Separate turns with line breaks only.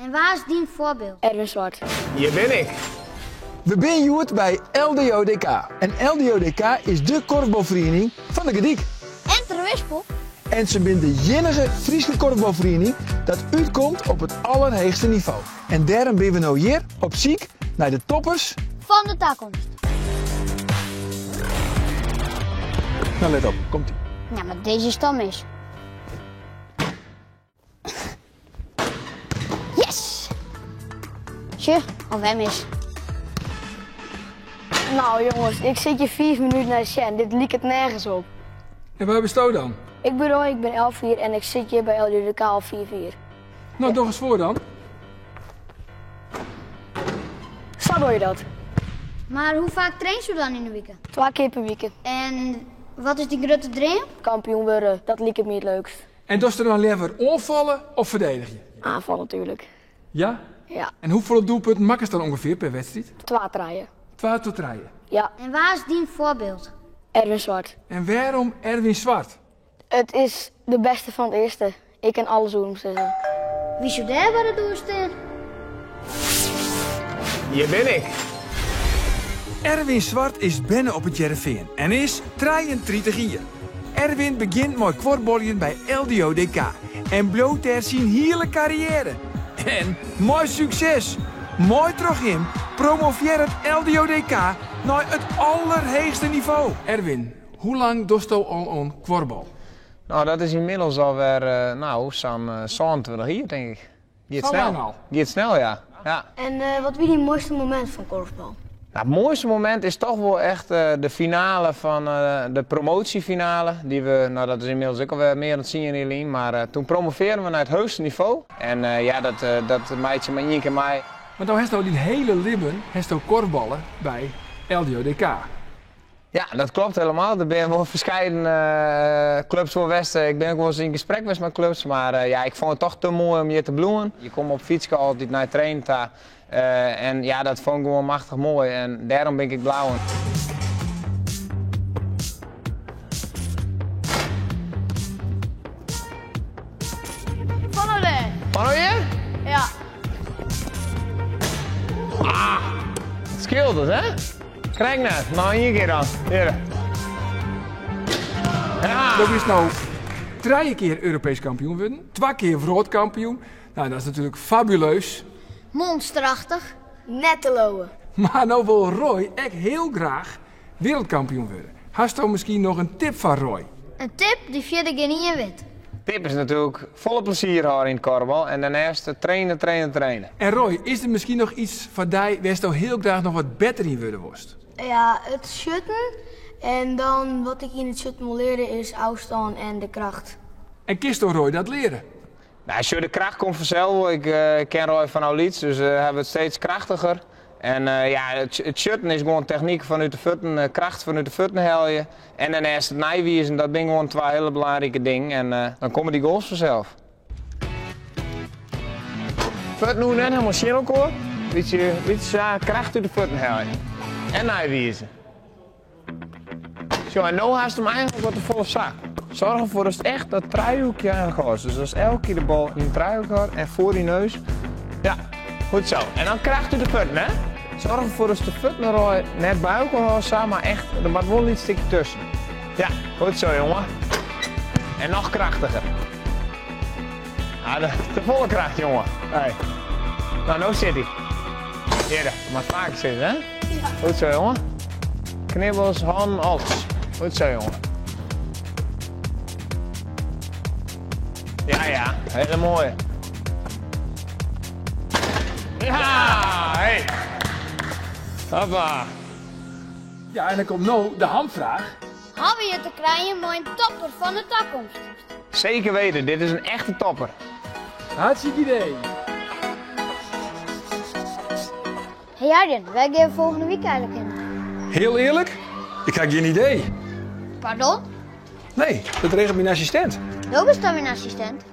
En wa is dyn foarbyld?
Erwin Zwart.
Hjir bin ik.
We binne hjoed by LDODK. En LDODK is de korfbalferiening fan de Gerdyk.
En Terwispel.
En se binne de iennige Fryske korfbalferiening dat útkomt op it allerheechste nivo. En dêrom binne we no hjir op syk nei de toppers
Fan de takomst.
Nou, let op, komt ie.
Ja, mar dizze is dan mis. Yes! Sjoch, alwer mis.
Nou jonges, ik sit hjir 5 minuten nei sjen. Dit liket nergens op.
En wa bisto dan?
Ik bin Roy, ik bin 11 jier en ik sit hjir by LDODK al 5 jier.
Nou, doch ris foar dan.
Sa doar je dat.
Mar hoe faak trainsto dan yn de wike?
Twa kear per wike.
En wat is dyn grutte dream?
Kampioen wurde, dat liket my it leukst.
En dochsto dan leaver oanfalle of ferdedigje?
Aanfalle natuerlik.
Ja?
Ja.
En hoefolle doelpunten makkest dan ûngefear per wedstriid?
Twa, trije.
Twa tot trije.
Ja.
En wa is dyn foarbyld?
Erwin Zwart.
En wêrom Erwin Zwart?
It is de bêste fan it earste. Ik kin alles oer him sizze.
Wie soe dêr by de doar stean?
Hjir bin ik.
Erwin Zwart is berne op It Hearrenfean en is 33 jier. Erwin begjint mei kuorbaljen by LDODK en bliuwt dêr syn hiele karriêre. En mei sukses! Mei troch him promovearret LDODK nei it allerheechste nivo. Erwin, hoe lang dochsto al oan kuorbal?
Nou, dat is ynmiddels alwer nou, sa'n 27 jier, tink ik. Giet
Sa
snel.
lang al?
Giet snel, ja. ja.
En wat wie dyn moaiste momint fan korfbal?
Nou, it moaiste momint is toch wol echt de finale fan de promosjefinale. Dy't we, nou dat is ynmiddels ek alwer mear dan tsien jier lyn, mar doe promovearren we nei it heechste nivo. En ja, dat, dat meitsje je mar ien kear mei.
Mar do hast al dyn hiele libben hasto korfballe by LDODK.
Ja, dat kloppet helemaal. Der binne wol ferskeidene klups wol west. Ik bin ek wolris yn gesprek west mei klups, mar ja, ik fûn it toch te moai om hjir te bliuwen. Je komme op fytske altyd nei trainen ta en ja, dat fûn ik gewoan machtich moai en dêrom bin ik bleaun.
Fan dêr.
Fan hjir?
Ja.
Ah, it skeelt dus, hè? Krekt net, noch ien kear dan. Hjir. Ja!
Do bist no trije kear Europeesk kampioen wurden, twa kear wrâldkampioen. Nou, dat is natuerlik fabuleus.
Monsterachtich.
Net te leauwen.
Mar no wol Roy ek hiel graach wereldkampioen wurde. Hasto miskien noch in tip foar Roy?
In tip dy't fierder gjinien wit.
Tip is natuerlik folle plezier hâlde yn it kuorbal en dêrneist traine, traine, traine.
En Roy, is der miskien noch yts foar dy wêr'tsto hiel graach noch wat better yn wurde wolst?
Ja, it sjutten. En dan wat ik yn it sjutten wol leare is ôfstân en de kracht.
En kinsto Roy dat leare?
Nou, sjoch, de kracht komt fansels wol. Ik ken Roy fan ôf lyts, dus hy wurdt steeds krachtiger. En ja, it sjutten is gewoan technyk fanút de fuotten, kracht fanút de fuotten helje. En dêrneist it neiwizen, dat binne gewoan twa hiele belangrike dingen. En dan komme dy goals fansels. Fuotten hoege net hielendal tsjin elkoar. Bytsje, bytsje sa kracht út de fuotten helje. En neiwize. Sjoch, en no hast him eigentlik wat te folle sa. Soarch derfoar datst echt dat trijehoekje eigentlik hâldst. Dus ast elke kear de bal yn in trijehoek hâldt en foar dyn neus. Ja, goed zo. En dan kracht út de fuotten, hè? Soarch derfoar datst de fuotten Roy net by elkoar hâldst sa, mar echt, der moat wol in lyts stikje tusken. Ja, goed zo, jonge. En noch krachtiger. Ah, te folle kracht, jonge. Hey. Nou, no sit hy. Hjir, moat faker sitte, hè?
Ja.
Goed zo, jonge. Knibbels, hannen, alles. Goed zo, jonge. Ja, ja, hiele moaie. Ja, hey. Hoppa.
Ja, en dan komt no de hamfraach.
Hawwe we hjir te krijen mei in topper fan de takomst?
Zeker weten, dit is in echte topper.
Hartstikke idee.
Hey Arjen, wêr geane we folgjende wike eigentlik hinne?
Hiel earlik, ik ha gjin idee.
Pardon?
Nee, dat regelt myn assistint.
Do bist dan myn assistint?